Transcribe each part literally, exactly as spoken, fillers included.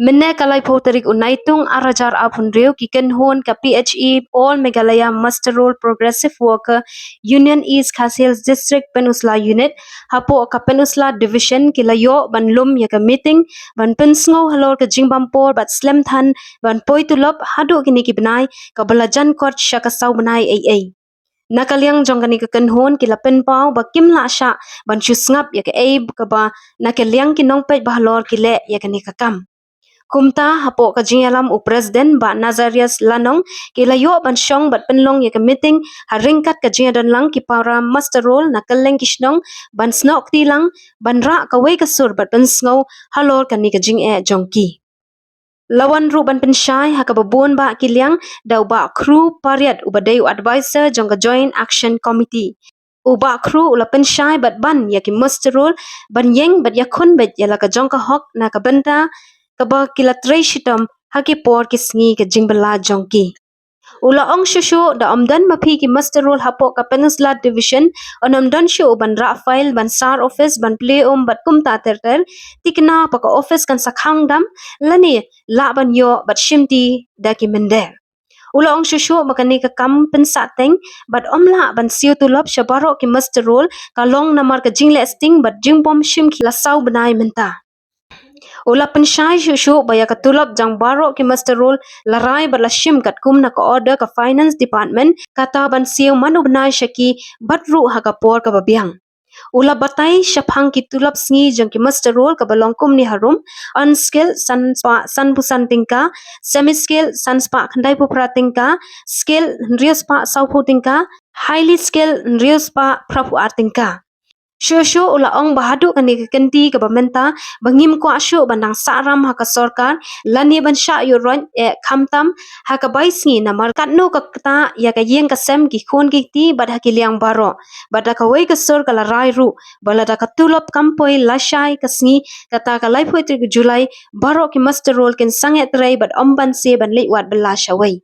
Mynne ka laiphew tarik u Naitung arhajar arphew hynriew ki kynhun ka P H E All Meghalaya Muster Roll Progressive Worker Union East Khasi Hills District Pynursla Unit hapoh ka Pynursla Division ki la ïoh ban lum ïa ka meeting ban pynsngew halor ka jingbam por bad slem than ban poi tulop haduh kine ki bnai kaba la jan kot sha ka saw bnai ei ei. Na ka liang jong kane ka kynhun ki la pynpaw ba kim lah shah ban shu sngap ïa kaei kaba na ka liang ki nongpeit ba halor ki leh ïa kane ka kam. Kumta hapoh ka jingïalam u President Bah Nazarius Lanong ki la ïoh ban shong bad pynlong ïa ka meeting ha ryngkat ka jingïadon lang ki para muster roll na kylleng ki shnong ban snoh kti lang ban rah kawei ka sur bad pynsngew halor kane ka jingeh jong ki. La wan ruh ban pynshai ha kaba bun bah ki liang da u Bah Khru Pariat uba dei u advisor jong ka Joint Action Committee. U Bah Khru u la pynshai bad ban ïa ki muster roll ban ïeng bad ïakhun beit ïa la ka jong ka hok na ka bynta kaba ki la trei shitom ha ki por ki sngi ka jingbylla jong ki. U la ong shuh shuh da ym don ma phi ki muster roll hapoh ka Pynursla Division, un ym don shuh u ban rah file ban sar office ban plie um bad kumta ter ter, thikna ba ka office kan sa khang dam lane lah ban ïoh bad shimti da ki mynder. U la ong shuh shuh ba kane ka kam pynsah teng bad ym lah ban siew tulop sha baroh ki muster roll ka long namar ka jingleh sting bad jingbym shim khia la saw bnai mynta. U la pynshai shuh shuh ba ïa ka tulop jong baroh ki muster roll la rai bad la shim katkum na ka order ka Finance Department kata ban siew man u bnai sha ki bad ruh ha ka por kaba biang. U la batai shaphang ki tulop sngi jong ki muster roll kaba long kumne harum: unskilled san spah sanphew san tyngka, semi skilled san spah khyndaiphew phra tyngka, skilled hynriew spah sawphew tyngka, highly skilled hynriew spah phraphew ar tyngka. Shuh shuh u la ong ba haduh kane ka kynti kaba mynta ba ngim kwah shuh ban dang sah ram ha ka sorkar lane ban shah ïuh roit eh khamtam ha ka bai sngi namar katno ka ktah ïa ka ïing ka sem ki khun ki kti bad ha ki liang baroh. Bad da kawei ka sur ka la rai ruh ba lada ka tulop kam poi lashai ka sngi kata ka laiphew tarik July baroh ki muster roll kin sangeh trei bad ym ban se ban leit wad bylla shawei.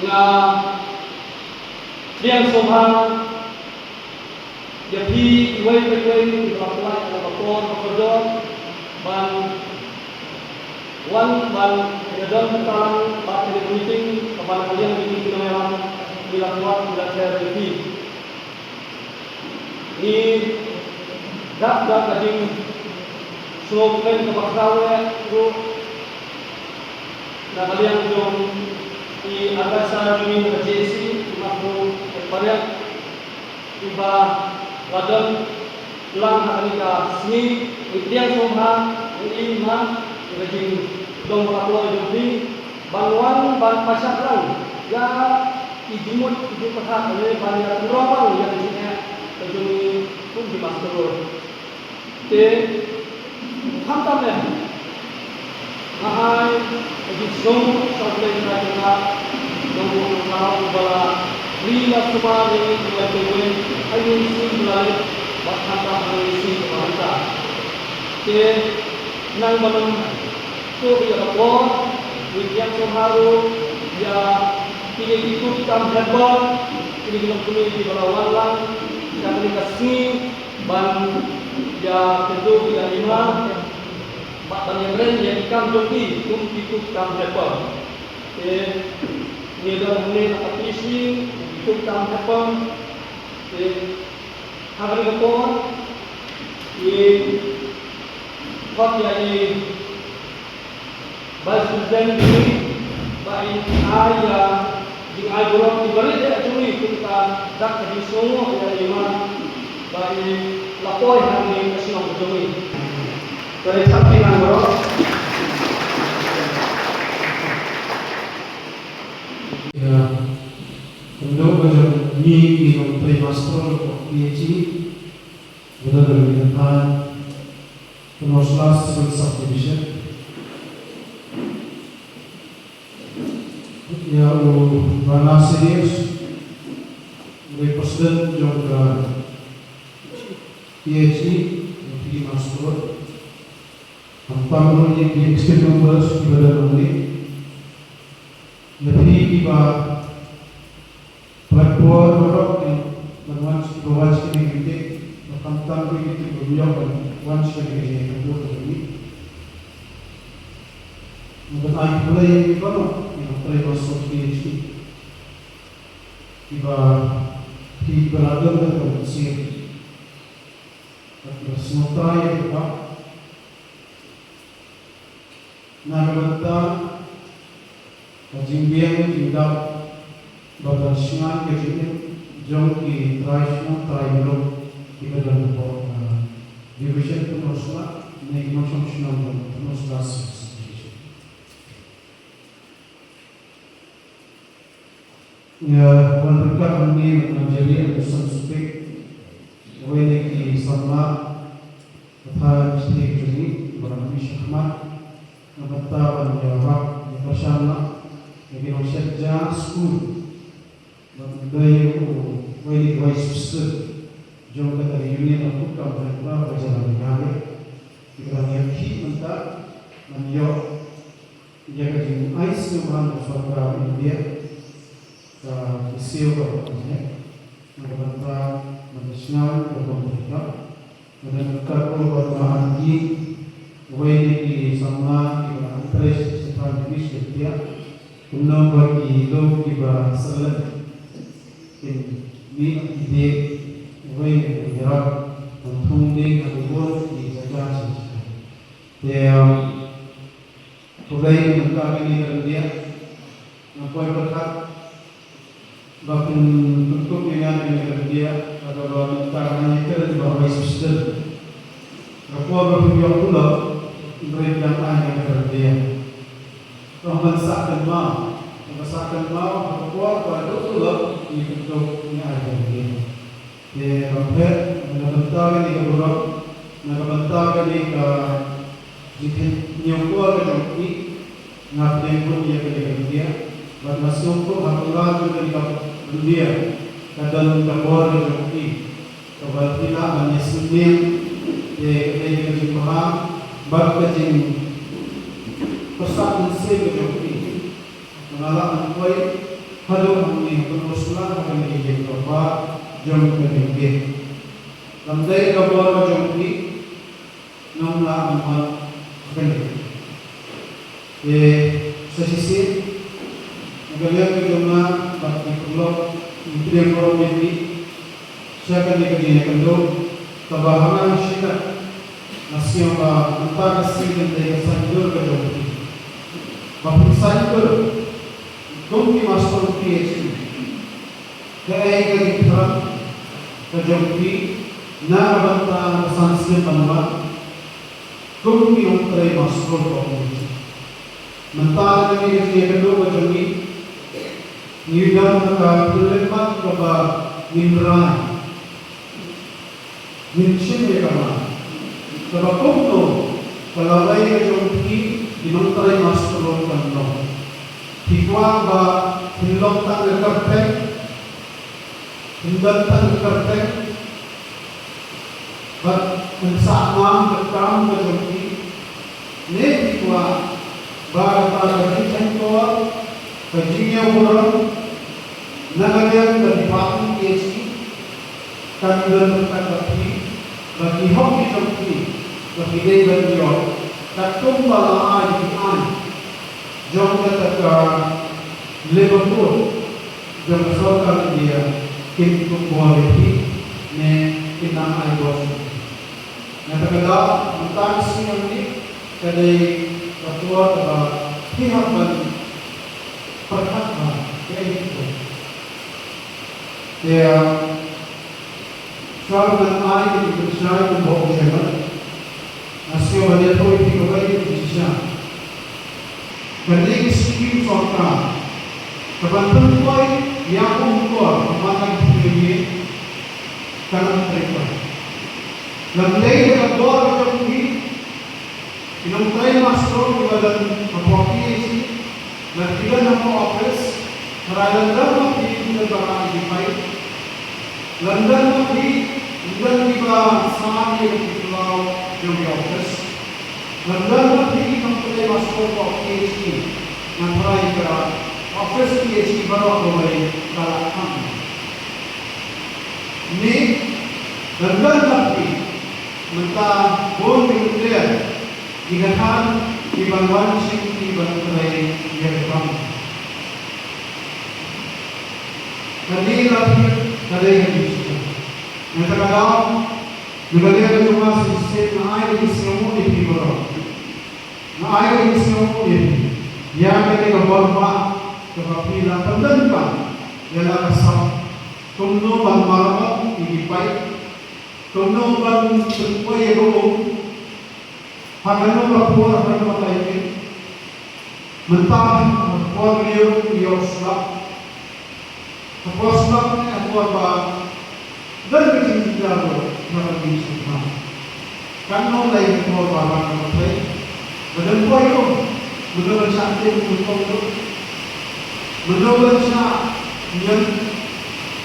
Nga pdiang sngewbha ïa phi iwei pa iwei kiba la pynlait ïa ka por ba kordor ban wan ban ïadon bynta lang bad kane ka meeting kaba na ka liang jong ngi ki nongïalam ngi la kwah ngi la ther ïa phi. Ngi dap da ka jingsngewkmen kaba khraw eh ruh na ka liang jong i advisor jong ngi na ka J A C, i Bah Khru Pariat, iba la don lang ha kane ka sngi. Ngi pdiang sngewbha ïa i, Bah, ïa ka jingdon bha kloi jong phi ban wan ban pynshai lang ïa ki jingmut ki jingpyrkhat lane ban ïa pynrong lang ïa ka jingeh ka jong ngi kum ki muster roll. Te khamtam eh nga ai ka jingsngew sha U Blei Trai jong nga, jong u nongthaw uba la ri la sumar ïa ngi ki lem beiñ ha ïing ki sngi ba la leit bad khamtam ha ïing ki sngi ba mynta. Te nang ba nang tuh ïa ka por ngi pdiang sngewbha ruh ïa kine ki kup tam helper, kine ki longkmie kiba la wan lang sha kane ka sngi ban ïa kynduh ïa i Ma bad ban ïakren ïa ki kam jong ki kum ki kup tam helper. Te ngi don hangne na ka phi sngi ki kup tam helper. Te ha kane ka por ngi khot ïa i Vice President jong ngi ba in ai ïa jingai burom kiba rit eh jong ngi, kumta dak ka jingsngewnguh ïa i Ma ba i la poi hangne ka shnong jong ngi. Ka rit sha phi nang burom. Ïa, kumno ba jong ngi ki nongtrei muster roll ko P H E. Bynta da ka bynta Pynursla Civil Subdivision. Ïa u Rana Seniors, u dei president jong ka P H E, u P Mastur. Hampang ruh ïa ki executive members kiba don hangne. Ba pynpor baroh ïa ban wan sha, ba wan sha kane ka meeting, ba khamtam ki ki ki bym ïoh ban wan sha kane ka meeting. Nga ban ai khublei ïa phi baroh, ïa u Trai Master P H D. Kiba phi ba la don da ka mynsiem. Ba phi la sngewtrai ïa ka Na ka bynta ka jingbiang jingdap bad ban shngaiñ ka jingim jong ki trai shnong trai muluk kiba don hapoh, ah, Division Pynursla ne ki nongshong shnong jong Pynursla South Division. Nga wan ryngkat hangne bad Manjeri Anderson Supick, uwei na ki samla ka thaiñ state jong ngi, ba ngi shakmat na ka bynta ban ïarap ïakyrshan noh ïa ki nongshet ja skul. Bad u dei uwei na ki vice president jong kata ka union of food company ba ka jylla Meghalaya. Ki ba dang ïakhih mynta ban ïoh ïa ka jingai sngewbha na ka sorkar India, ka shisien ba ka heh na ka bynta ban da sngewbha ka bynta ka. Nga dang kyrkhu bad ma Anti, uwei na ki samla kiba interest sha thaiñ English India, kumno ba ki lum kiba selen kin mih ïa ki dieng, uwei na ki ïarap ban thung dieng ha ki bun ki jaka sha. Te, um, khublei mynta kane ka ryndiah. Nga poi pyrkhat ba phin pynkup ïa nga kane ka ryndiah, kata ba mynta nga ïakren ba vice president. Ka por ba phin ïoh tulop, hynrei phi dang ai ïa nga ka ryndiah. Ka ban sah kynmaw, ka ban sah kynmaw, ka por ba ïoh tulop, ngi pynkup, ngi ai ka ryndiah. Te ban phet, na ka bynta kane ka burom, na ka bynta kane ka jingkheiñ hynñiew por ka jong phi, nga pdiang bun ïa kane ka ryndiah, bad nga sngewthuh ha kylleng jong kane ka ryndiah, ka don ka bor ka jong phi, kaba phi lah ban ïasngewniang, te ka dei ka jingbha, bad ka jingpyrsad mynsiem ka jong phi. Nga lah ban poi haduh hangne ha Pynursla ha kane ka ïing kaba jong kane ka ïing. Lym dei ka bor ka jong phi, ngam lah ban wan ha kane. Te sa shisien na ka liang ka jong nga bad ki paralok, ngi pdiang burom ïa phi sha kane ka jingïakynduh, kaba ha nga nga sngewthuh, nga sngew ba mynta ka sngi kan dei ka saiñdur ka jong phi. Ba phin saiñdur kum ki master P H D. Kaei ka jingthrang ka jong phi na ka bynta ka san snem ban wan kum ki nongtrei master ka jong phi. Mynta ka dei ka jingïakynduh ka jong ngi. Ngi don ha ka pynlong kaba ngin rai, ngin shim ïa ka mat. Kaba kumno ka lawei ka jong phi ki nongtrei master kan long. Phi kwah ba phin long tang ka kyrteng, phin don tang ka kyrteng, bad phin sah mang ka kam ka jong phi. Ne phi kwah ba kata ka jingkheiñ kor, ka jingïaburom na ka liang ka Department P H D kan don ryngkat bad phi, ba ki hok ki jong phi ba phi dei ban ïoh katkum ba la ai ki aiñ jong kata ka Labour Code jong ka sorkar India, kin kup bor ïa phi ne kin nang ai bor. Nangta ka daw mynta ka sngi hangne ka dei ka por kaba phi hap ban pyrkhat bha kaei ka por. Te, shuwa ba ngan ai ka jingpynshai kumba ong Chairman, nga sngew ban ïathuh ïa phi kawei ka jingshisha. Kane ka skim sorkar kaban pynpoi ïa u mukor ba man ka pynpoi ïa ka nang trei ka. Lymdei da ka bor ka jong phi, ki nongtrei master kiba don hapoh P H D, lada ki don hapoh office, tharai lada don ma phi ki don ba ka identify. Lada don ma phi, ki don kiba sah ïa ki khlaw jong ki office. Lada don ma phi ki nongtrei master hapoh P H D, nga tharai ka Office ki achieve baroh kawei ka la khang. Ni, dang dang lap ki, mynta bun ki player, ki kynhan, ki ban wan shisha ki ban trei ïa ka kam. Kane lap ki, ka dei ka jingshukor. Mynta ka daw, na ka liang jong nga shisien nga ai ka jingsngewnguh ïa phi baroh. Nga ai ka jingsngewnguh ïa phi. Ïa kane ka bor ba kaba phi la pyndonkam ïa la ka sap. Kumno ban maramot ïa ki paip. Kumno ban pynpoi ïa ka um. Ha kano ka por, ha kano ka timing. Mynta ha por liu ïoh slap. Ka por sngap ne ka por ba don ka jingjynjar ruh na ka jingsngewthuh. Kan ym lei ka por ba bang ka por lei. Ba don poi ruh, mynno ban shah tip mynno ruh. Mynno ban shah ñion,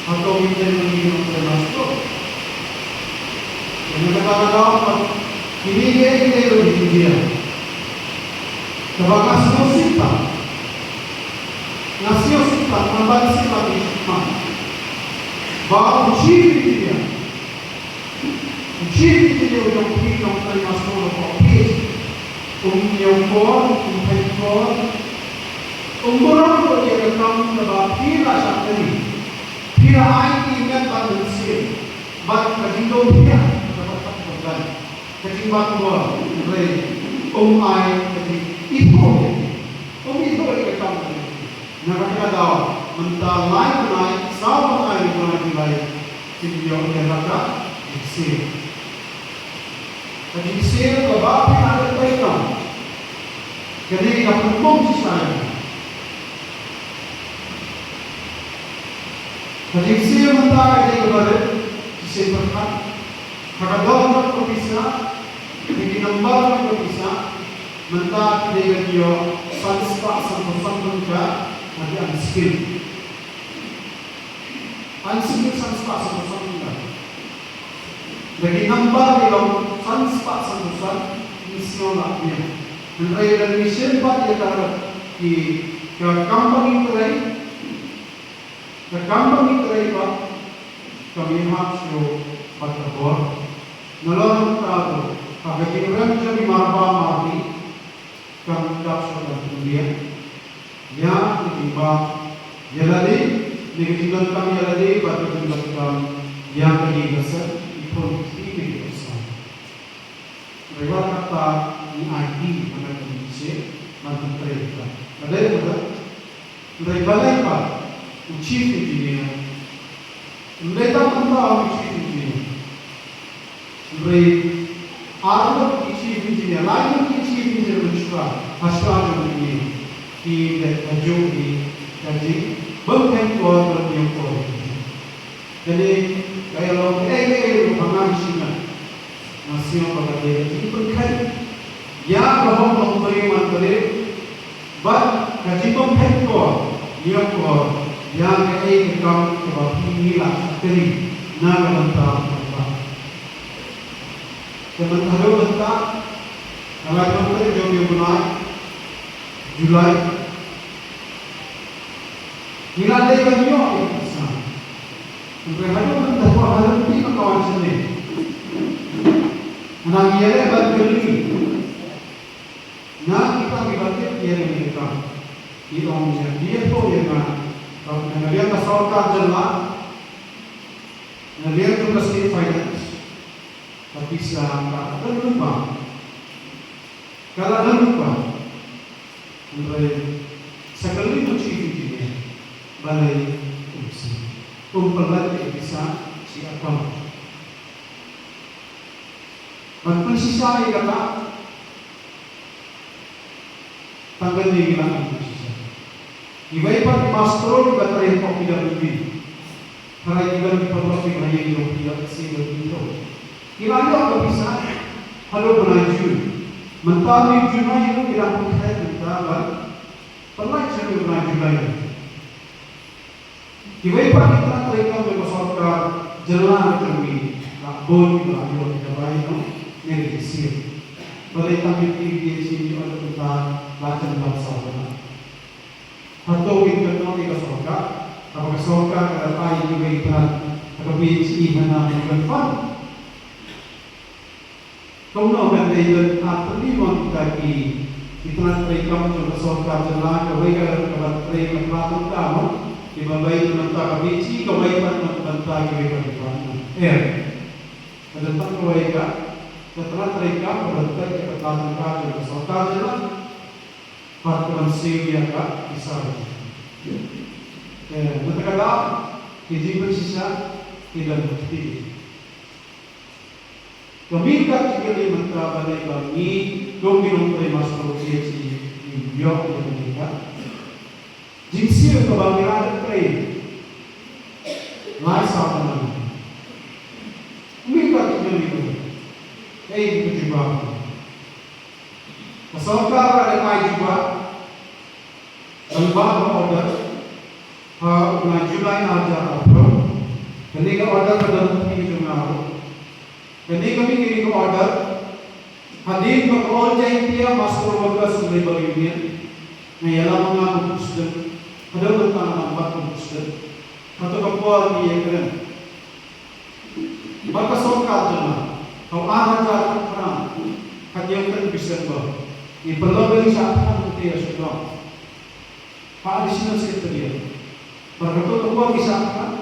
hato ngin ïeng mynno ban shah ruh. Ïa kata ka daw pat, kine ki dei ruh ki jingïa. Kaba nga sngewsih pat. Nga sngewsih pat, nga ban sngewsih pat ïa u Chief Engineer. Ba u Chief Engineer. U Chief Engineer u jong phi, jong phi, nga sngewsih pat. Um ñiew por, um peit por. Um burom ruh ïa ka kam kaba phi la shah kynnoh. Phi la ai ïa ki met bad mynsiem. Bad ka jingdonkam, kaba phi la ai. Ka jingbakla, hynrei um ai ka jingithuh ïa ki. Um ithuh ïa ki kam ka jong ki. Na kata ka daw, mynta lai bnai, saw bnai, bnai July, kin ïoh ïa la ka jingsiew. Ka jingsiew kaba phi la leh peit noh. Kane ka pynbor shisha ïa nga. Ka jingsiew mynta ka dei kaba rit, shisien pyrkhat. Ha ka dor jong ka pisa, ha ki nambar jong ka pisa, mynta ki dei ban ïoh san spah sanphew san tyngka ha ki unskilled. Unskilled san spah sanphew san tyngka. Da ki nambar ki long san spah sanphew san, ngi sngew lah biang. Hynrei lada ngi shem pat ïa ka, ki, ka kam ba ngi trei, ka kam ba ngi trei pat, kam ïahap shuh bad ka bor. Nalor mynta ruh, ha ka jingrem jong ki marbam marbi, kam dap shuh ban pynbiang ïa ka jingbam ïa lade, ne ka jingdonkam ïa lade, bad ka jingdonkam ïa ka ri ka sem, ki khun ki kti ne ki nongshong. Hynrei wat kata ngi aiti ha ka jingshim ban pyntrei ïa ka. Ka dei kata. Hynrei balei pat u Chief Engineer? Ym dei tang mynta u Chief Engineer. Hynrei ar ngut ki Chief Engineer, lai ngut ki Chief Engineer mynshuwa, ha shuwa jong kine ki dei ka jong ki ka jing bym kheiñ por bad ñiew por. Kane ka ïalong kaei kaei ruh ba ngan sngewthuh. Nga sngew ba ka dei ka jingpynkheiñ ïa ka hok ka hok briew man briew bad ka jingbym kheiñ por ñiew por ïa kaei ka kam kaba phi ngi la shakri na ka bynta ka bynta. Te mynta haduh mynta ka lai mynta jong u bnai July. Ngi la dei ban ïoh ïa ka pisa. Hynrei haduh mynta ka ha lynti ka wan shane. Nang ïaleh ban kylli na kita kiba tip ïa kane ka kam. Ki ong ïa ki ïathuh ïa nga. Ba na ka liang ka sorkar jylla, na liang jong ka state finance, ka pisa ka don lypa. Ka la don lypa. Hynrei sa kylli u Chief Engineer, balei um siew, um pynlait ïa ka pisa sha account? Ban pynshisha ïa kata, tang kane ngi la pynshisha. Kiwei pat ki master kiba trei hapoh P W D, hynrei ki don ki paralok kiba ïeng jong P W C bad ki to. Ki la ïoh ka pisa haduh bnai June. Mynta ni June, June ki dang pynkheiñ mynta ban pynlait sha bnai July. Kiwei pat ki tnat treikam jong ka sorkar jylla jong ngi la bun kiba la ïoh ïa ka bai, no, ne ka jingsiew. Balei tang ïa ki, ki jingsiew ïoh ïa ka pisa la jan la saw bnai. Hato ngi Haba ka sorkar ka la ai ïa kiwei pat ha ka PHE hana ban pynfund. Kumno kan dei ban ap pynlong kita ki, ki tnat treikam jong ka sorkar jylla, kawei ka, ka ban trei ka pla tyngka mo, kiba wei na bynta ka PHE, kawei pat na bynta kiwei pat ki department. Eh. Ka don pat kawei ka, ka tnat treikam ka ban trei ka pla tyngka jong ka sorkar jylla. Pat ka ban siew ïa ka pisa. Eh, mynta ka dei ki jingpynshisha ki don ha kti. Ka mih ka jingkylli mynta ba dei ba ngi kum ki nongtrei master PhD ngi ïoh ïa kane ka jingsiew kaba ngi la dep trei lai saw snem. Mih ka jingkylli mynta. Ei, ka jubab. Ka sorkar ka dei ai jubab. Ban wad ka order ha u bnai July ar hajar arphew. Kane ka order ka don ha kti jong nga ruh. Kane ka mih kane ka order hadien ba ka All Jaiñtia Master Workers Labour Union. Nga ïalam ma nga kum u president. Haduh mynta nga nang wad kum u president. Hato ka por ngi ïakren. Bad ka sorkar jong nga, ha u ar hajar khatphra, khathynñiew tarik December, ngi pynlong ïa ka shad thngan kata ha Shillong. Ha Additional Secretariat. Bad kato ka por ngi shad thngan.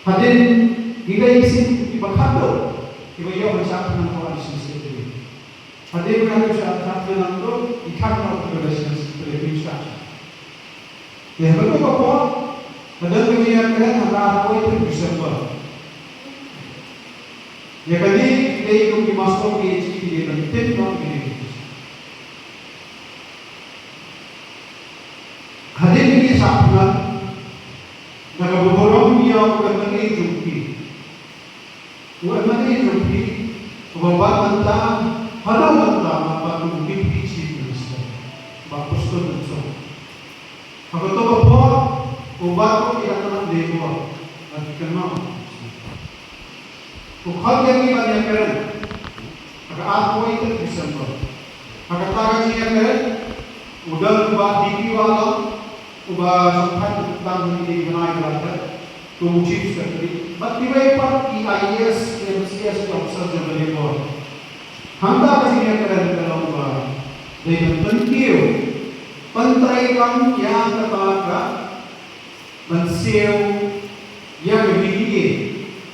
Hadien ngi dei ki sien kiba khatduh kiba ïoh ban shad thngan ha Additional Secretariat. Hadien ba ngi shad thngan, nangta ki khang noh ki Additional Secretariat ki shad. Te ha kato ka por, ka don ka jingïakren ha ka arphew wei tarik December. Ïa kane ki dei kum ki master PhD ki dei ban tip noh ki dei. Hadien ba ngi shad thngan, da kaba burom ïa u MLA jong phi. U MLA jong phi, uba wan mynta, haduh mynta, uba wan u Deputy Chief Minister, Bah Prestone Tynsong. Ha kato ka por, u wan ruh ïa ka tnat Labour, ha ki kynmaw. U khot ïa ngi ban ïakren, ha ka arphew wei tarik December. Ha kata ka jingïakren, u don u Bah D P Wahlang, uba shongthait tang ha kine ki bnai ba la dep kum u Chief Secretary. Bad kiwei pat ki IAS, MCS, ki officer jong ka Labour. Hangta ka jingïakren ka long ba dei ban pynkiew, pyntreikam ïa kata ka ban siew ïa ka VDA.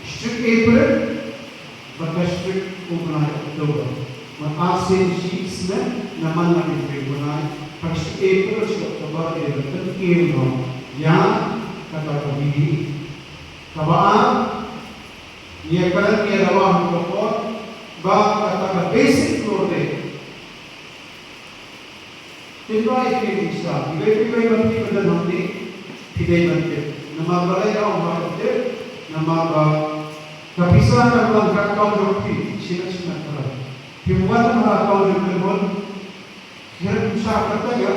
Shi tarik April bad ka shi tarik u bnai October. Bad ar sien shi snem namar na ki tarik u bnai, ha ka shi tarik April, shi October, dei ban pynkiew noh ïa kata ka VDA. Kaba ar, ngi ïakren, ngi ïa dawa ha ka por ba kata ka basic floor rate. Tip noh ïa phi, pisa, iwei pa iwei ba phi ba don hangne, phi dei ban tip. Namar balei nga ong ba tip, namar ba ka pisa ka long ka account jong phi, shi na shi na ka. Phim wan ha account jong ka, phin shah kyrteng ïa,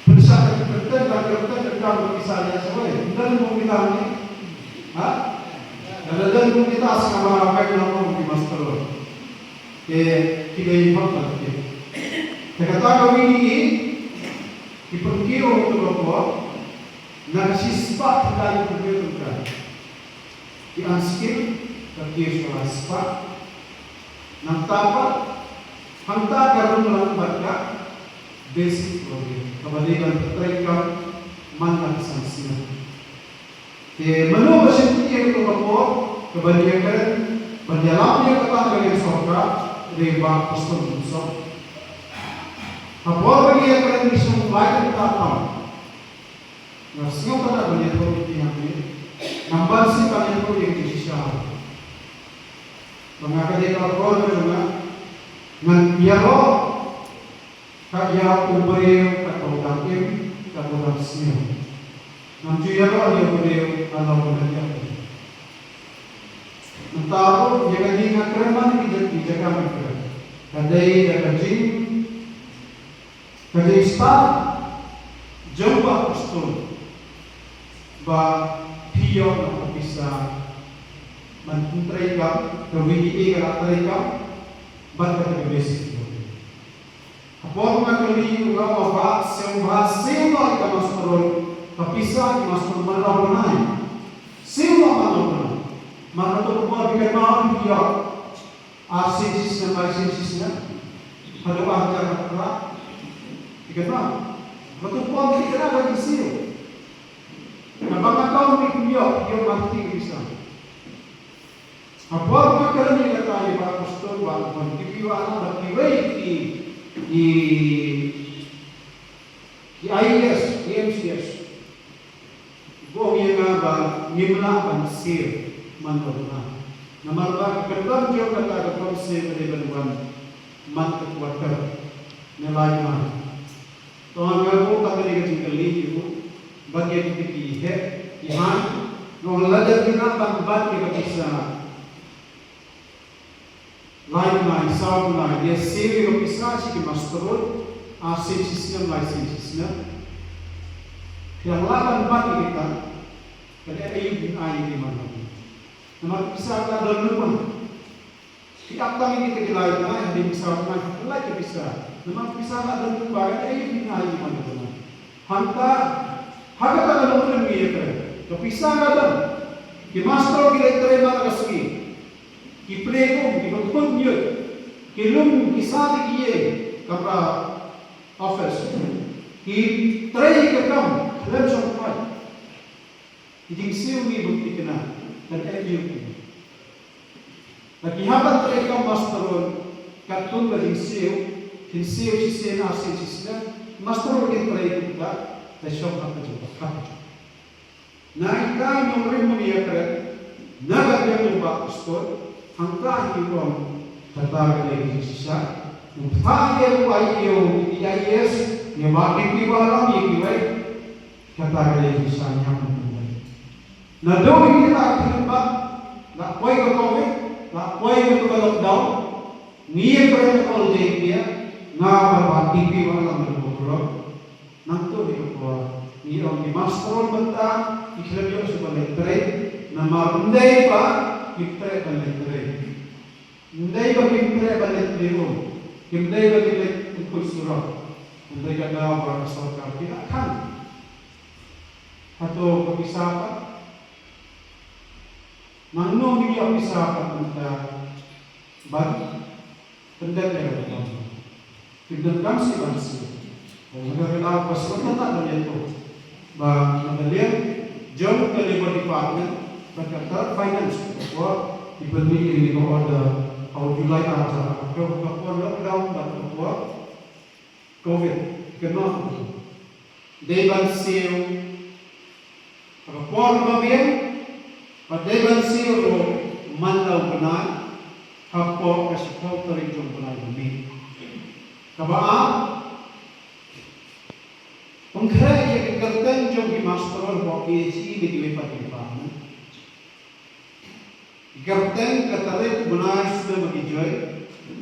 phin shah kyrteng, ka kyrteng ka kam ka pisa ïa sawai. Don kum kita hangne? Ha? Lada don kum kita, sngap ba ka long kum ki master. Te ki dei hok ban tip. Te kata ka VDA, ki pynkiew ha kato ka por na ka shispah khyndai phew hynriew tyngka. Ki unskilled ka kiew sha lai spah. Nangta pat hangta ka rung lang bad ka basic floor rate, kaba dei ban pyntreikam man la ka san snem. Te mano ba shim ïa kato ka por kaban ïakren, ban ïalam ïa kata ha ka liang sorkar, dei u Bah Prestone Tynsong. Ha por ba ngi ïakren ngi shong lai kynta tam. Nga sngewtynnat ban ïathuh ïa phi hangne. Ngam banse ban ïathuh ïa ka jingshisha. Ba nga ka dei ka akor ka jong nga. Ngan ïaroh ka ïa u briew katba u dang im, katba u dang sniew. Ngam ju ïaroh ïa u briew halor ba ngan ïaroh. Mynta ruh ïa kane nga kren man ki jaka, ki jaka nga kren. Ka dei da ka jing, ka jingstad jong Bah Prestone ba phi ïoh noh ka pisa ban pyntreikam, ka VDA ka la treikam bad kata ka basic. Ha por nga kylli u nga ong, Bah, siew, Bah, siew noh ïa ka master roll. Ka pisa ki master man la bnai. Siew la man la bnai. Man la to por phi kynmaw phi ïoh ar sien shisien, lai sien shisien. Haduh ar hajar arphew phra. Phi kynmaw. Ba to por phi kynmaw ba ki siew. Kaba nga tong phi ïoh, ïoh marti pisa. Ha por nga kren ïa kata ïa i Bah Pastor, Bah Bon, ki phi Bah Alam, bad kiwei ki, ki, ki I A S, ki M C S. Ki ong ïa nga ba ngim lah ban siew man la bnai. Namar ba ka kyrdan jong kata ka council ka dei ban wan man ka quarter ne lai bnai. To nga buh pat kane ka jingkylli ïa u, ban ïa kita ki heh ki haiñ, nga ong lada phi lah ban bat ïa ka pisa lai bnai, saw bnai, ïa siew ïa ka pisa sha ki master roll, ar sien shisnem, lai sien shisnem. Phi lah ban bat ïa kita, ka dei aïu phin ai ïa ki man la bnai. Namar ka pisa ka la don lypa. Phi ap tang ïa kita ki lai bnai, hadien pisa bnai, phi pynlait ïa pisa. Namar pisa la don lypa, ka dei aïu phin ai ïa ki man la bnai. Hangta, ha kata ka nongrim ngi ïakren. Ka pisa ka don. Ki master ki leit trei man la ka sngi. Ki plie um, ki pynkhun ñiut. Ki lum, ki sah ïa ki ïing, kamra office. Ki trei ka kam khlem shongthait. Ki jingsiew ngi bym thikna, kan eh ïa ki. Lada ki hap ban trei kum master roll, katkum ka jingsiew, kin siew shisien ar sien shisnem, master roll kin trei kumta, te shong ha ka jingpyrkhat. Na ita i nongrim ngi ïakren, na ka liang u Bah Pastor, hangta hi ong, kata ka dei ka jingshisha, u phah ïa u I A S, ïa u I A S, ïa u Bah Kiti Bah Ram, ïa kiwei, kata ka dei ka jingshisha ngi hap ban pynlong. Naduh ïa kita ki khyllipmat, la poi ka covid, la poi ka lockdown, ngi ïakren na ka All India, nga bad Bah Kiti Bah Ram bad u Bah Ram. Nangta hi ka por, ngi ong ki master roll mynta, ki khlem ïoh shuh ban leit trei, namar ym dei ba kim treh ban leit trei. Ym dei ba kim treh ban leit plie um, kim dei ba kim leit pynkhun surok. Ym dei ka daw ba ka sorkar ki la khang. Hato ka pisa pat? Nangno ngi ïoh pisa pat mynta ban pyndep ïa ka daw? Kim donkam shuh ban siew. Hynrei ka la ka sngewthuh ban ïathuh ba na ka liang jong ka Labour Department bad ka Finance, ka por ki pynmih ïa ka order ha u July arhajar arphew, ka por lockdown bad ka por covid. Kynmaw, dei ban siew ha ka por ba biang, bad dei ban siew ruh man la u bnai, hapoh ka shiphew tarik jong u bnai ba mih. Kaba ar, pynkhreh ïa ka kyrteng jong ki master roll hapoh P H E da kiwei pat ki department. Ki kyrteng, ka tarik, u bnai, snem ba ki join,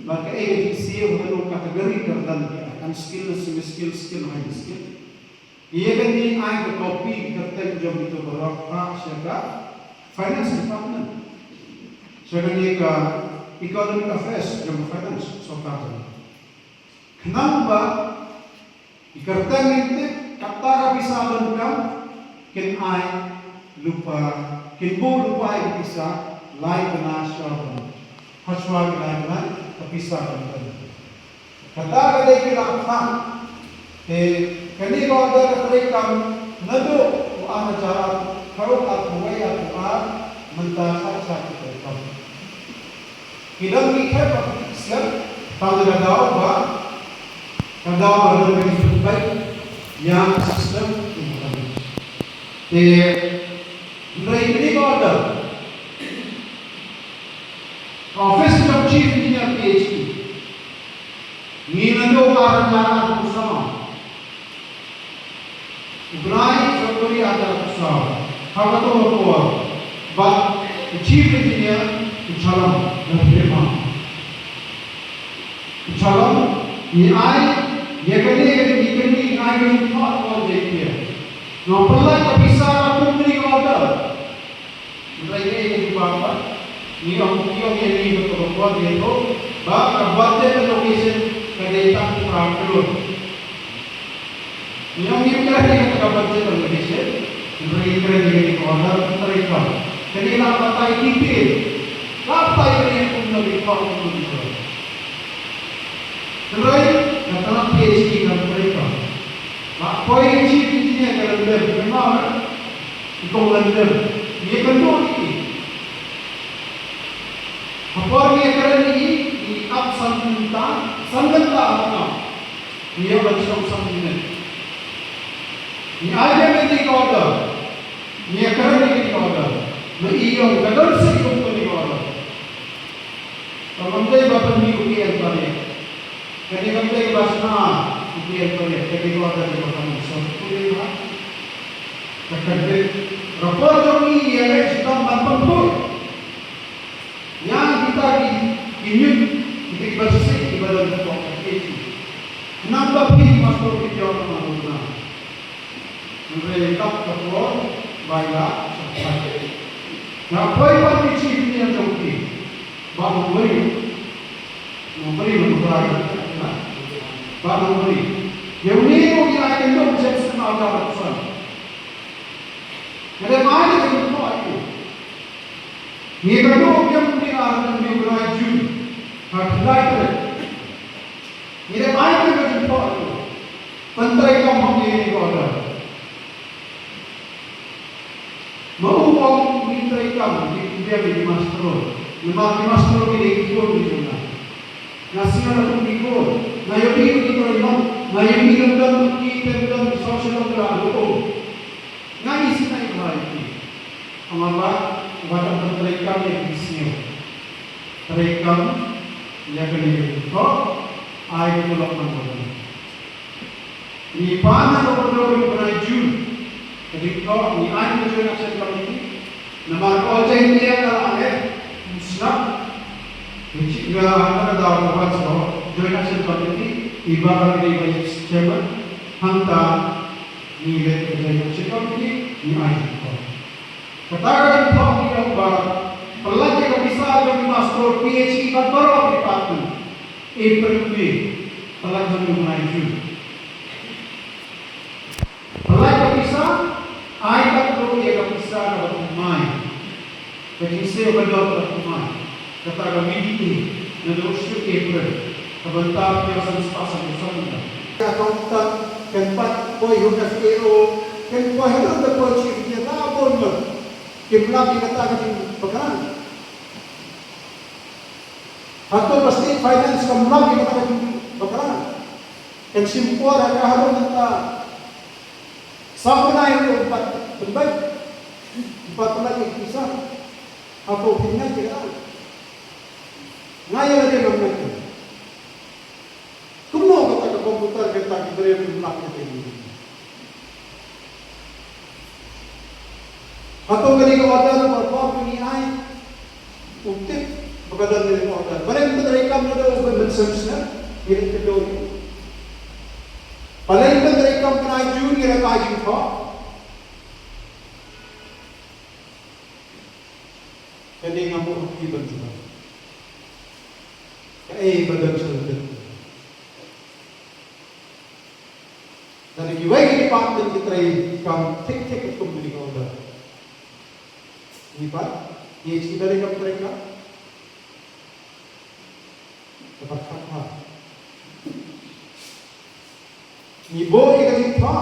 bad kaei ka jingsiew ha kano ka category kyrdan ki ai, unskilled, semi skilled, skilled, highly skilled. Ïa kane ai ka copy ki kyrteng jong kito baroh phah sha ka Finance Department, sha kane ka Economic Affairs jong ka Finance, sorkar jong. Khnang ba ki kyrteng kin tip kata ka pisa donkam, kin ai lypa, kin buh lypa ïa ka pisa, lai bnai shwa bnai. Hashwa ki lai bnai, ka pisa donkam. Kata ka dei ki la phah. Te kane ka order ka trei kam naduh u ar hajar arphew, arphew wei, arphew ar, mynta sha sha ki trei kam. Ki don ki khep ba ki siat, tang ka daw ba, ka daw ba don ka jingpynbeit ïa ka system. Te hynrei kane ka order, ka office jong Chief Engineer P H E, ngi naduh ar hajar arphew saw, u bnai February arhajar arphew saw, ha kato ka por, bad u Chief Engineer u Chalom, na Pyrmai u Chalom, ngi ai ïa kane, ïa kane, ngi ai ïa kane ka order. Nga pynlait ka pisa ka pynlait ka order. Hynrei ngi ïa ka jubab pat, ngi ong, ngi ong ïa ngi ba ka bor ïa to, ba ka budget allocation ka dei tang phra klur. Ngi ong ngim kren ïa kata ka budget allocation, hynrei ngi kren ïa kane ka order treikam. Kane la batai detail. La batai ïa kane kum la ki khot kum la ki khot. Hynrei nga tnat P H E kam treikam. La poi ïa chief engineer ka lyndem, ka ma, ka kong lyndem. Ngi kynduh ïa ki. Ha por ngi kren ïa ki, ngi ap san kynta, san kynta ha ka. Ngi ïoh ban shong san minit. Ngi ai biang ïa ka order. Ngi ïa kren ïa ka order. Ma i ong ka don sih kum kane ka order. Ka kam dei ba pynmih u P N Pariat. Kane kam dei ba shna u P N Pariat. Kane ka order dei ba kam song u P N Pariat. Ka kane rapport jong ngi ïa leh shitom ban pynpur. Ïa kita ki, ki ñiut, kita ki bashisih, ki ba don hapoh ka K T. Nang ba phi master ki jong ma duna. Hynrei tap ka por, ba ïa, sa, sa. Nga poi pat ki chief engineer jong ki. Ba u bri. Nga bri, nga bri. Ba u bri. Ïa u ni ko ki ai ka ñiut James na ka san. Nga dei mai ka jingkhoh ïa u. Ngi ka dei u biang u dei ar ngi u bnai Jun. Ha khyndai tarik. Ngi dei mai ka jingkhoh ïa u. Pyntreikam hok ïa ngi ka order. Ma u ong ngi treikam ngi biang ïa ki master. Namar ki master ngi dei ki khun ngi jong nga. Nga sngew la kum ki khun. Nga ïohi ki treikam. Nga ïohi ki treikam ki treikam social media. Nga isynei bha ïa ki. Haba, haba dang treikam ïa ki sngew. Treikam ïa kane ka jingkhoh, ai ka lok man ka. Ngi pan na ka bynta u bnai Jun. Ka jingkhoh ngi ai ka Joint Action Committee. Namar ka All India ka la leh, sngap. Ngi chih nga hangta da ka wan sa Joint Action Committee, i Bah Rangbir Vice Chairman, hangta ngi leh ka Joint Action Committee, ngi ai jingkhoh. Kata ka jingkhoh ngi ong ba, pynlait ïa ka pisa jong ki master P H E bad baroh ki department. April, May, pynlait jong u bnai June. Pynlait ka pisa, ai katto ïa ka pisa kaba thymmai. Ka jingsiew ka dor kaba thymmai. Kata ka midi naduh u April. Ka bynta phi ïoh san spah san phew san. Ka accountant, kan pat poi ha u F A O, kan poi haduh da poi chief engineer, la bun ngut. Kim lap ïa kata ka jingbakla. Hato ka state finance kam lap ïa kata ka jingbakla. Kan shim por ha ka haduh mynta. Sa bnai ruh em pat pynbeit. Em pat pynbeit ïa ka pisa. Hato phin ngeit ïa kata? Nga ïa lade ngam ngeit. Kumno kata ka computer kata ki briew kim lap ïa ka. Hato kane ka order ba ba ngi ai u tip ba ka don kane ka order. Balei ban treikam na da u ban ban sem snem ngi rit ka dor. Balei ban treikam bnai June ngi rit ka jingthoh. Kane nga mut ki ban jubab. Kaei ba don sha lyndet. Lada kiwei ki department ki treikam thik thik kum kane ka order. Ngi pat, ngi shi treikam treikam. Ka pyrkhat ha. Ngi buh ïa ka jingthoh,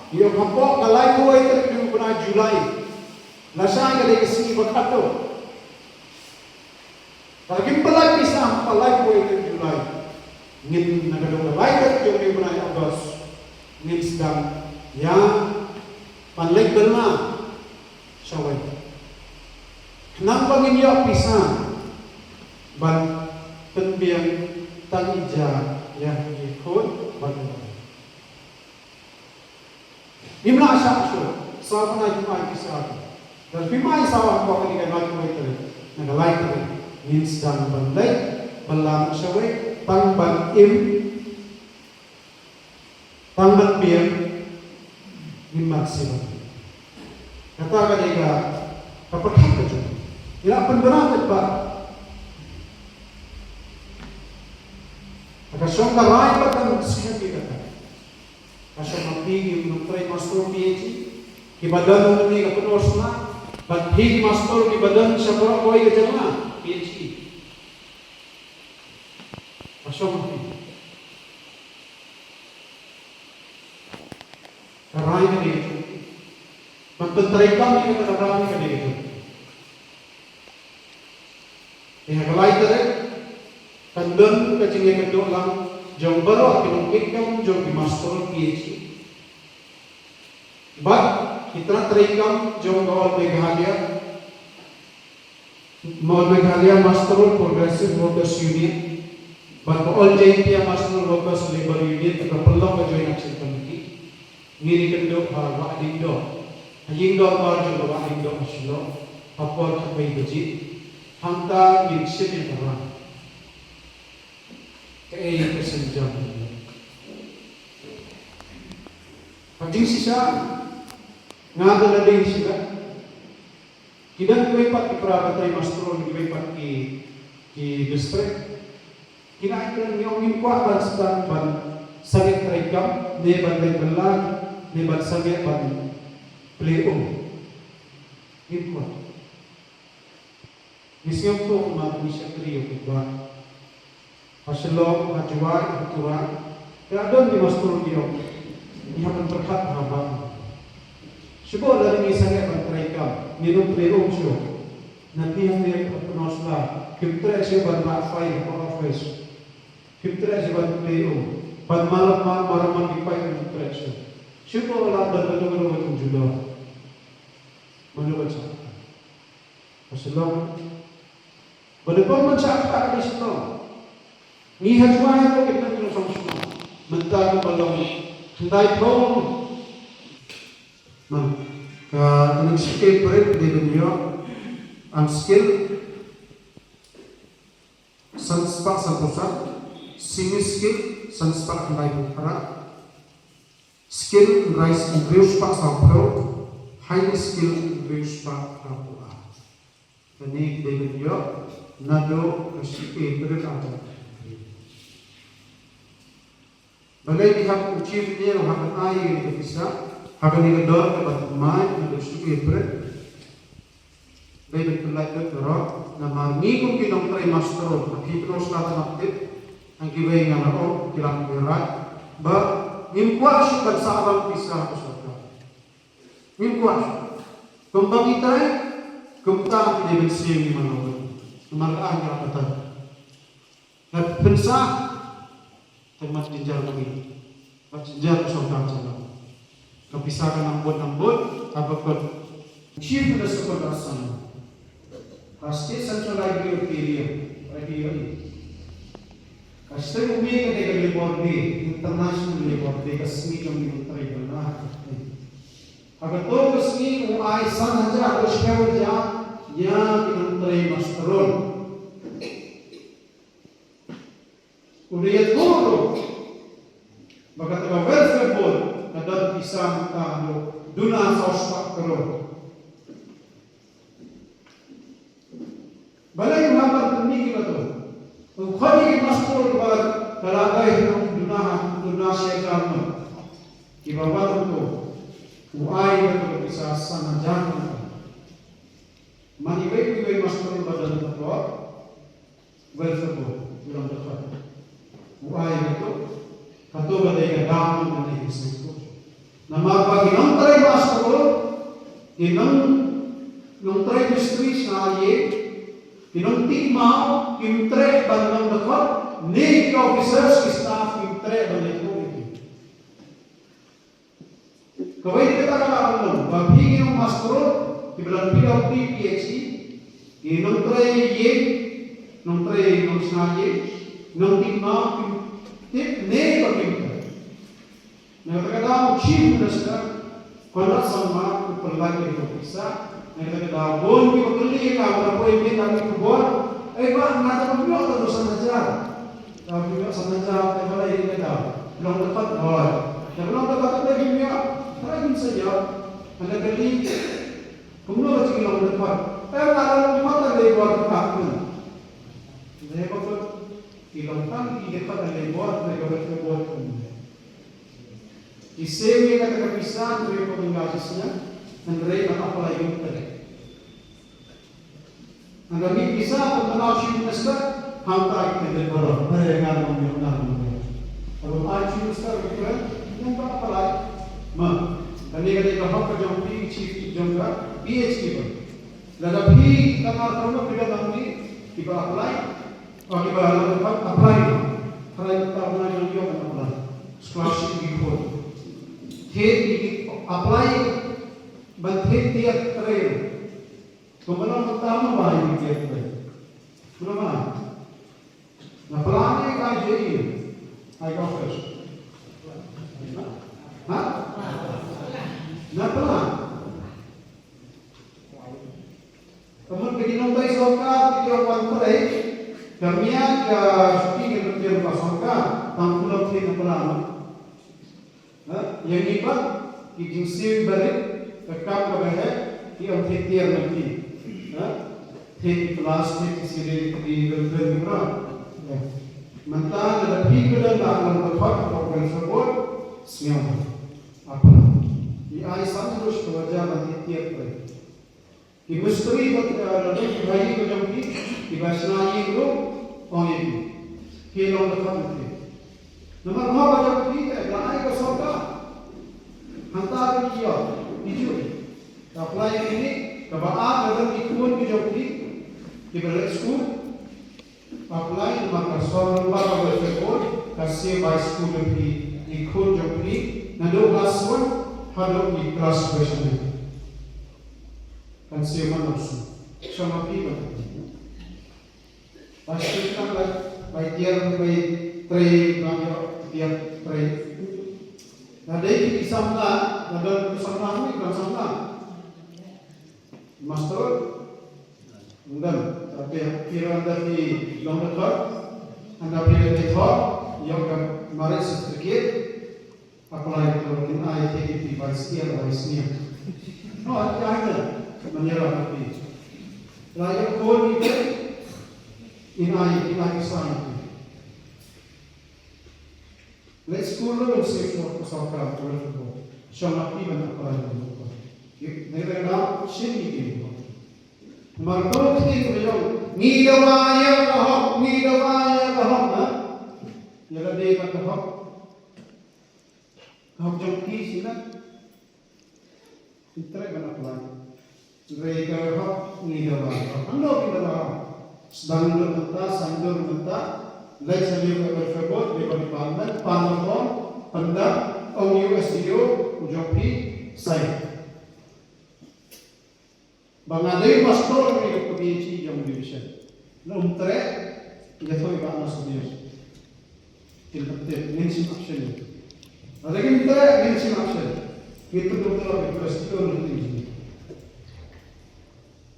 ngi ong hapoh ka laiphew wei tarik u bnai July. Lashai ka dei ka sngi ba khatduh. Lada kim pynlait pisa ha ka laiphew tarik July, ngin na ka dong ka lai tarik jong u bnai August, ngin sdang ïa ban leit bynma shawei. Khnang ba ngin ïoh pisa ban pynbiang tang ïa ka jingkhot ban Ngim lah shah shuh, saw khyndai phew ai pisa. Lada phi mai saw ha ka kane ka lai kawei tarik, na ka lai tarik, ngin sdang ban leit, ban lam shawei, tang ban im, tang ban biang, ngim mad shuh. Kata ka dei ka, ka pyrkhat ka jong. Ïa pynbna pat ba. Ka shong ka rai pat kan sngewthuh kata. Ka shong ma phi ki nongtrei master PhD kiba don hangne ka Pynursla, bad phi ki master kiba don sha baroh kawei ka jylla, PhD. Ka shong ma phi. Ka rai ka dei ka jong phi. Ban pyntreikam ïa kata ka rai ka dei ka jong phi. Te ha ka lai tarik kan don ka jingïakynduh lang jong baroh ki nongkitkam jong ki master PhD. Bad ki tnat treikam jong ka All Meghalaya, All Meghalaya Master Road Progressive Workers Union bad ka All Jaiñtia Master Workers Labour Union, ka pynlong ka Joint Action Committee. Ngin ïakynduh ha Wah Diengdoh, ha ïing dorbar jong ka Wah Diengdoh ha Shillong ha por khatwei baje. Hangta ngin shim ïa ka rai. Kaei ka sienjam. Ka jingshisha, nga da la dei shisha. Ki don kiwei pat ki para ban trei master, kiwei pat ki, ki district. Ki la ai kren, ngi ong ngim kwah ban stad ban sangeh treikam, ne ban leit bylla, ne ban sangeh ban plie um. Ngim kwah. Ngi sngewthuh namar ngi shakri ïa u paidbah. Ha Shillong, ha Jowai, ha Tura, ka don ki master ki ong, ngi hap ban pyrkhat ha bang. Shu bok lada ngi sangeh ban treikam, ngin ym plie um shuh. Na phi ha Pynursla kim treh shuh ban rah file ha office. Kim treh shuh ban plie um. Ban malam ma-, malam ma ki paip kim treh shuh. Shu bok lada don ka jong ka jong ka jong ka jong. Mano ka jong. Ka Shillong. Ba dei pom ban shah kata ka dei Shillong. Ngi ha Jowai ha ka dei ka dei Shillong. Mynta ka ba long khyndai phew. Man ka dei shi April dei ban ïoh unskilled san spah san phew san, semi skilled san spah khyndai phew phra, skilled hynriew spah saw phew, highly skilled hynriew spah phra phew ar. Kane ka dei ban ïoh naduh ka shi April ar hajar. Balei ki hap u chief engineer ha ban ai ïa ka pisa ha kane ka dor kaba thymmai naduh shi April? Dei ban pynlait lut baroh namar ngi kum ki nongtrei master, ha ki Pynursla tang tip, ha kiwei nga la ong ki la ong rai ba ngim kwah shuh ban sah rang pisa ha ka sorkar. Ngim kwah. Kumba ngi trei, kumta ngi dei ban siew ngi mano. Namar ka ai ngi la kata. Nga pynshai tang mat jynjar ma ngi, mat jynjar ka sorkar jylla. Ka pisa ka nang bud nang bud, haba kut Chief Minister Conrad Sangma, ka State Central Library of India, library, ka sdang u mih ka dei ka Labour Day, International Labour Day, ka sngi jong ngi u trei bylla. Ha kato ka sngi u ai san hajar haduh shiphew hajar ïa ki nongtrei master roll. U la ïathuh ruh ba kata ka welfare board ka don pisa mynta haduh duna saw spah klur. Balei u hap ban pynmih ïa kato? U khot ïa ki master ba ka la dei ha duna, duna shi hajar ngut. Kiba wan hato u ai ïa kato ka pisa san hajar ngut. Man iwei pa iwei master ba don hato, welfare board, u long dkhot. U ai ïa kato, kato ka dei ka daw kane ka sngewthuh. Namar ba ki nongtrei master, ki nong, nongtrei mistri sha ïing, ki nongtip maw, kim treh ban long dkhot, ne ki officers, ki staff, kim treh ban leit koh ïa ki. Kawei de kata ka lah ban long ba phi ki nong master, kiba la phi la phi PhD, ki nongtrei ïing, nongtrei nongshna ïing, nongtip maw, kim tip ne ba kim tip. Na kata ka daw u Chief Minister Conrad Sangma u pynlait ïa ka pisa. Na kata ka daw bun kiba kylli ïa ka, ba poi mynta ki khubor, "Ei bah, nga tang ym ïoh tang san hajar." Tang ym ïoh san hajar, te balei ïa ka daw? Long dkhot hooid. Te long dkhot te kim ïoh. Balei kim sa ïoh? Hynda kylli, kumno ka jingim long dkhot? Te nga long dkhot ha Labour Department. Te ba ki long tang ki dkhot ha Labour, te ka dkhot kumne. Ki siew ïa kata ka pisa, hynrei ka bynta ka shisha, hynrei ban apply ïa ka. Hynrei pisa ban bynta Chief Minister, hangta ki candidate baroh, hynrei nga ngam ïoh, nga ngam ïoh. Haba ai Chief Minister requirement, ngin ba apply. Ma, kane ka dei ka hok ka jong phi, chief jong ka, P H D ba. Lada phi tang ar tarik phi don nangta kiba apply, o kiba la apply, apply, try ta na jong ïoh ban apply. Scholarship ki khot. Te ki apply ban te tiar trei. Kumba long mynta mo ba ki tiar trei. Kumba ma. Na plan ne ka J E, ai ka office. Ha? Na plan. Ka mut ka jinglong kai sorkar, ki ïoh wan trei, ka miat ka shuki ka nongtrei ka sorkar, tang kulom thik na pynlong. Ha? Ïa ngi pat, ki jingsiew barit, ka kam kaba heh, ki ym thik tiar na ki. Ha? Thik ki plastik, ki siri, ki bel bel ki bra. Mynta da phi ka dang da ngan ka thot, ka welfare board, sngewbha. Apa? Ki ai san rush ka waja ban thik tiar trei. Ki mistri ba, eh, la don ki bhai ba jong ki, ki ba shna ïing ruh, ong ïa ki. Ki long da kham ki. Namar ba ba jong ki, eh, la ai ka sorkar. Hangta ki ïoh, ki ju. Ka apply ïa kine, kaba ar la don ki khun ki jong ki, ki ba leit skul. Apply namar ka sorkar ba ka welfare board ka siew bai skul jong phi, i khun jong phi, naduh class one haduh i class twelve. Kan siew man nang siew. Shong ha phi ban. Ba siew kan bai, bai tiar bai trei, bai ïoh tiar trei. Na dei ki samla, na don ki samla ni, kan samla. Master, ynda, tapi kira ynda ki long da thot, ynda phi da thot, ïoh ka marriage certificate, apply to kin ai te ki vice year, vice year. No, ai ai da, manera tapi. La ïoh ko ni te, in ai, in ai ki sign. Leit skul ruh ngin siew shuwa ka sorkar ka welfare board. Shong ha phi ban apply ban apply. Ngi dei ban shim ïa ki. Namar to ki ïa ka jong ngi dawa ïa ka hok, ngi dawa ïa ka hok, ha? Ïa ka dei ka hok. Ka hok jong ki shisha. Ngi treh ban apply. Hynrei ka hok ngi dawa. Hangno ngi dawa. Sdang dur mynta, sdang dur mynta. Leit sha liang ka welfare board, liang ka department, pan ka form, pyndap, ong ïa u S D O, u jong phi, sign. Ba nga dei pastor ngi dei ka P H E jong division. Lym treh, ïathuh ba na senior. Kin tip, ngin shim action. Lada ngim treh, ngin shim action. Ngin pynduh tyrwa ki press, ki don ki.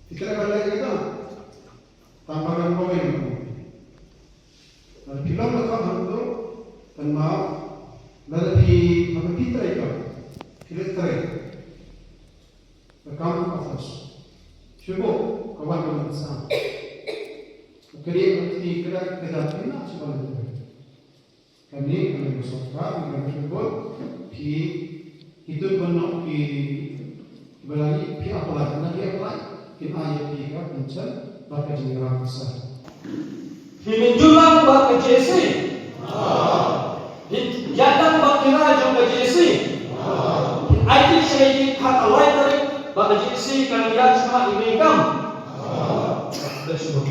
Ki treh ban leh kita. Tang ba kan bawei. Lada phi long la ka hangto, kan mau. Lada phi, haba phi trei ka. Phi leh trei. Ka kam ka office. Shuh ka wan ka wan sa. Ka dei ka ti ka da ka da pina shuh ka da. Kane ka dei ka sorkar, ka dei ka bot, phi, ki tut ban noh ki, ki ba la ki, phi apply, na phi apply, kin ai ïa phi ka pension, bad ka jingrwai pisa. Phi mynjur lang bad ka J A C. Phi ïaid lang bad ki rai jong ka J A C. Phi aiti sha ïing ha ka lai tarik bad ka J A C kan ïaid sha ïing kam. That's good.